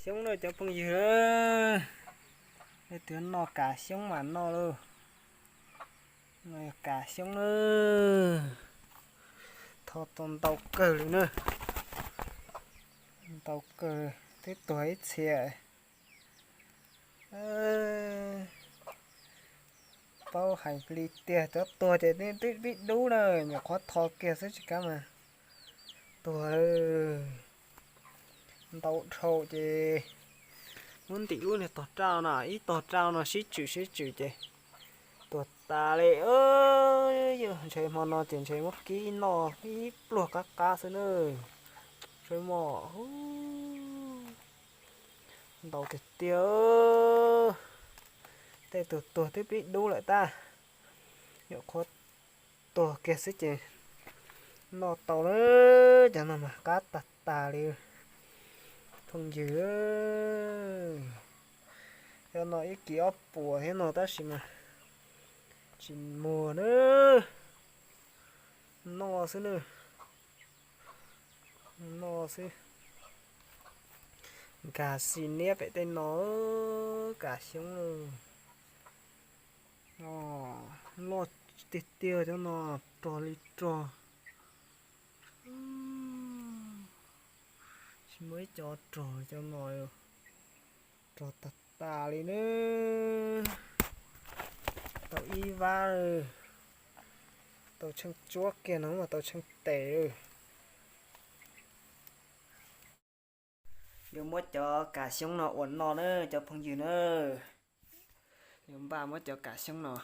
Xyoob na cov phooj ywg, leej twg noj kas xyoob mas noj lauj. No yog kas xyoob na, tho tau ntau kawg li na, ntau kawg, twb tuag ib txhia. Paub hais li tiag, cov tuag ces twb pib dub na, nyuam qhuav tho kiag xwb tsis kav mas tuag. Ntau dhau ces muab ntim lub niag tog rau no, ib tog rau no sib tswm sib tswm ces tuag tas li. Yog ntshe hmo no ces ntshe muab kib noj ib pluag qab qab xwb na. Saib mog, ntau tiag tiag. Tej tug tuag twb pib dub lawm tab, nyuam qhuav tuag kiag xwb ces noj tau lawm. Cov no mas qab tag tas li phooj ywg. Cov no ib kis ob puas thiab no tab sis mas tsis muag na, noj xwb na, noj xwb. Nkag xis niab pem tej no, kas xyoob loj tiag tiag, cov no rog li rog. Tsis muaj ib co rog cov no, rog tag tas li na. Tau ib vab, tau tsheej tsuab kiag no mas tau tsheej tes. Yuav muab cov kas xyoob no ua noj na cov phooj ywg na. Yuav npaj muab cov kas xyoob no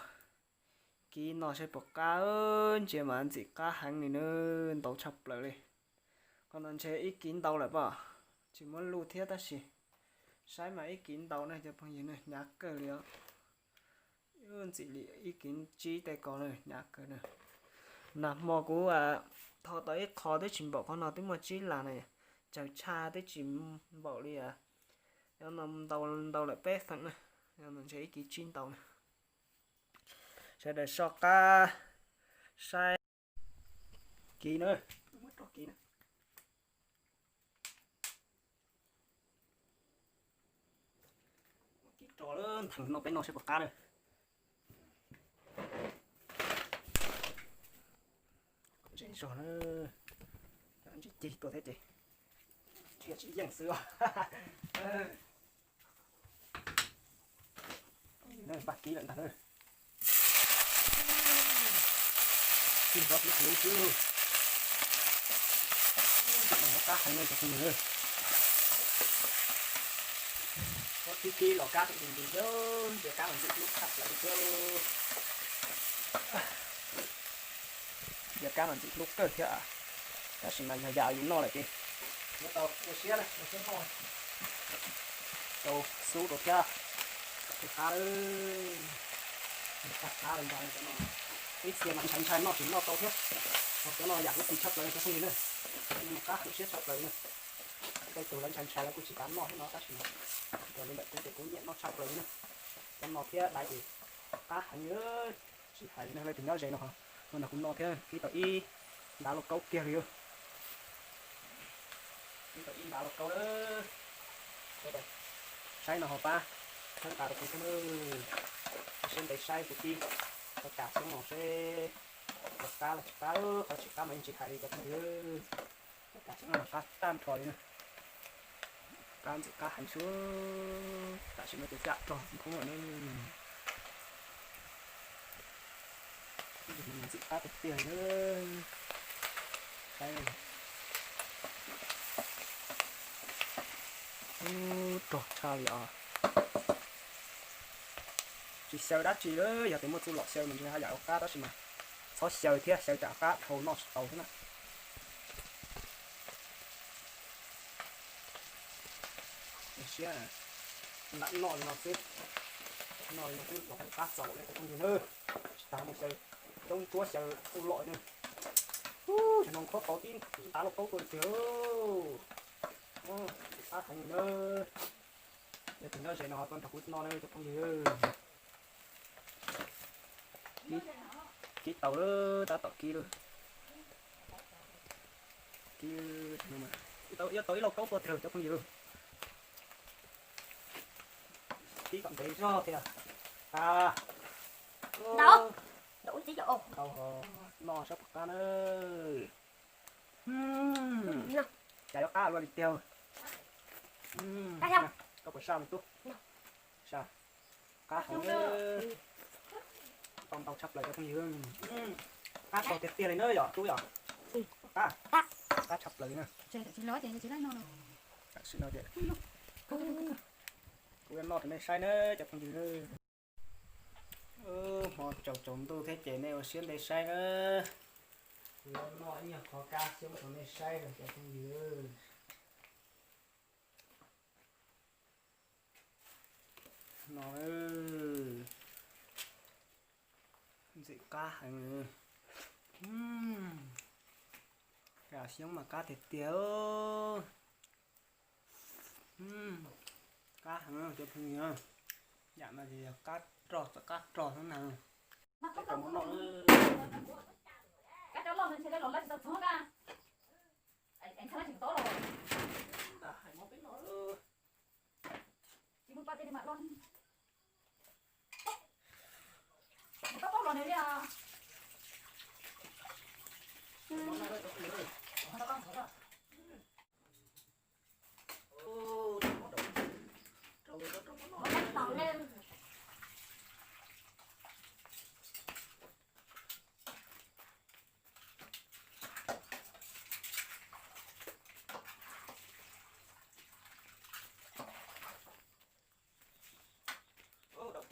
kib noj saib puas qab. Ntsia mas ntxim qab heev li na, ntau tshaj plaws li. Qhov no ntshe ib kis ntau lawm pob, tsis muab luj thiab tab sis saib mas ib kis ntau na cov phooj ywg na, hnyav kawg li os. Ntxim li ib kis tsib tej ko na, hnyav kawg na. Nag hmo kuv tho tau ib qho twb tsis npaum qhov no, twb muaj tsib las na, tsaws tshaj twb tsis npaum li. Cov no ntau ntau lawm peb feem na, cov no ntshe ib kis tsib ntau na. Sawv daws soj qab saib. Kis na, muab rau kis na. Kis rau lawm, nthee no peb noj saib puas qab na. Zej zog na, ntsib ceg tuaj thiab ces ntsib tsis yeej xwb os. Npaj kib lawm ntag na. Kib zov kib hluv xwb. Qab heev na cov phooj ywg. Kib kib los kab tus tus tus, ntsia kab mas ntxim hlub tshaj plaws thiab. Ntsia kab mas ntxim hlub kawg thiab. Tab sis mas yog yam yus noj lawm ces yuav tau ua siab na, ua siab noj. Tau xub rau thiab. Qab, qab qab li ntawd. Ib txhia mas ntshai ntshai noj tsis noj tau thiab. Cov no yam kuv tsis tshaj plaws cov phooj ywg na. Qab heev siab tshaj plaws na. Tej tug lawv ntshai ntshai lawv kuj tsis kav noj thiab no tab sis mas raws li ntawm kuv ces kuv nyiam noj tshaj plaws li na. Cov no thiab dais ces qab heev li. Tsis hais li no leej twg nyob ze no, no nrog kuv noj thiab kib tau ib ntav lauj kaub kiag li. Kib tau ib ntav lauj kaub lawm. Saib no ho pab txhawb nqa rau kuv thiab. Siab ntev saib kuv kib tau kas xyoob no seb puas qab los tsis qab, qhov tsis qab mas yeej tsis hais li cov phooj ywg. Tau kas xyoob no mas qab tag nrho li na. Qab ntxim qab heev suab, tam sim no ces cam rog ntxim khoob lawm na. Ntxim qab tiag tiag li na. Saib, ub, rog tshaj li os. Tsis xyaw dab tsi lawm, yog tias muaj txuj lom xyaw mas ntshe haj yam ua qab tab sis mas txhob xyaw thiab, xyaw tsam qab dhau noj tsis tau thiab na. Siab, lam noj li no xwb, noj li no xwb los qab txaus li cov phooj ywg na. Tsis tas mus xyaw coob tsuab xyaw kuj loj na. Ub, no khaub tau tib ntav lauj kaub tuaj tiag. Qab heev na. Yog tus nyob ze no tuaj nrog kuv noj na cov phooj ywg. Kib tau lawm, tab tom kib lawm. Kib, yuav tau ib lauj kaub tuaj tiag cov phooj ywg. Ib kom ntev zog thiab. Qab. Ntau. Ntau ub ntxib yom. Ntau hov. Noj sab puas qab na. Cas yuav qab luaj li tiag. Koj puas saj me tub? Saj. Qab heev. Tau ntau tshaj plaws cov phooj ywg. Qab tshaj tiag tiag li na yom tub yom. Qab. Qab tshaj plaws li na. Tam sim no ces kuv yuav noj rau nej saib na cov phooj ywg. Hmo tsaus tsaus ntuj thiab ces nej ua siab ntev saib na. Kuv yuav noj ib nyuag qhov kab xyoob rau nej saib na cov phooj ywg. No, ntxim qab heev. Kab xyoob mas qab tiag tiag. Qab heev cov phooj ywg. Yam no ces yog qab rog txawm qab rog xwb na.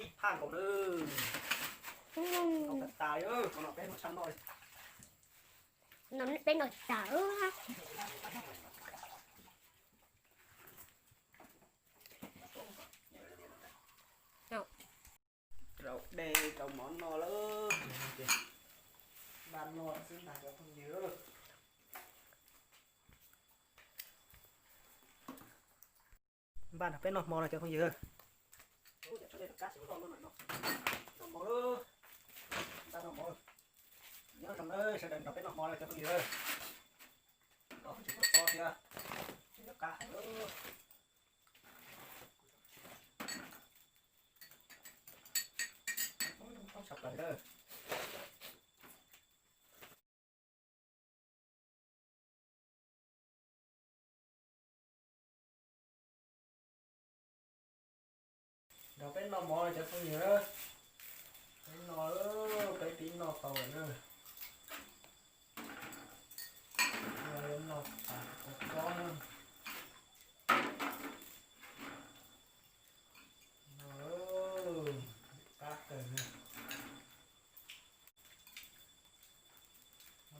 Ib phaj nkaus na. Tau tas tas li, qhov no peb noj tshaj noj li. No peb noj tas. Rau dej rau mov noj lawm. Npaj noj xwb ntag cov phooj ywg. Npaj nrog peb noj hmo no cov phooj ywg. Nyob zoo sawv daws nrog peb noj hmo no cov phooj ywg. Noj tsis tau txob thiab. Qab heev. Tshaj plaws na. Nrog peb noj mov cov phooj ywg. Peb noj, peb pib noj tau lawm na. Noj tas kua txob na. Qab kawg na.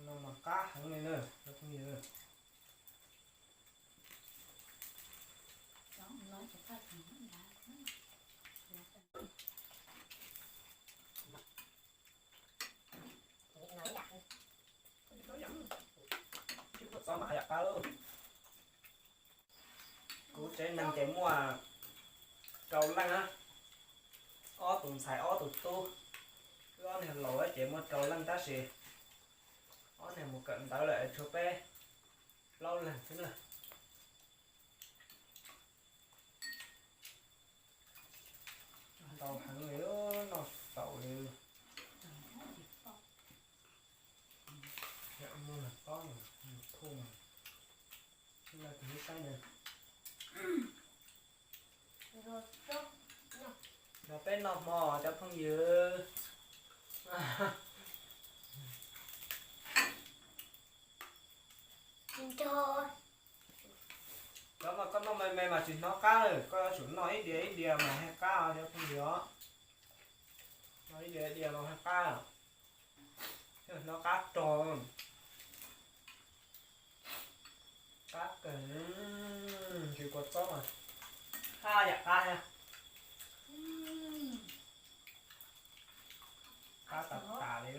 No mas qab heev li na cov phooj ywg. Kuv tsev neeg ces muaj rau leej na, ob tug ntxhais ob tug tub. Wb ob niag laus ces muaj rau leej tab sis ob niag mus kawm ntawv lawm tshuav peb plaub leeg xwb na. Ntau heev li, noj tsis taus li. Muaj nag tob, nag thuj, sib law tus ib saib na. Nrog peb noj hmo cov phooj ywg. Cov mas koj noj me me mas tsis hnov qab, koj yuav tsum noj ib diav ib diav mas thiaj qab cov phooj ywg os. Noj ib diav ib diav mas thiaj qab. Hnov qab rog. Qab kawg, tsis kua txob mas haj yam qab thiab. Qab tas tas li.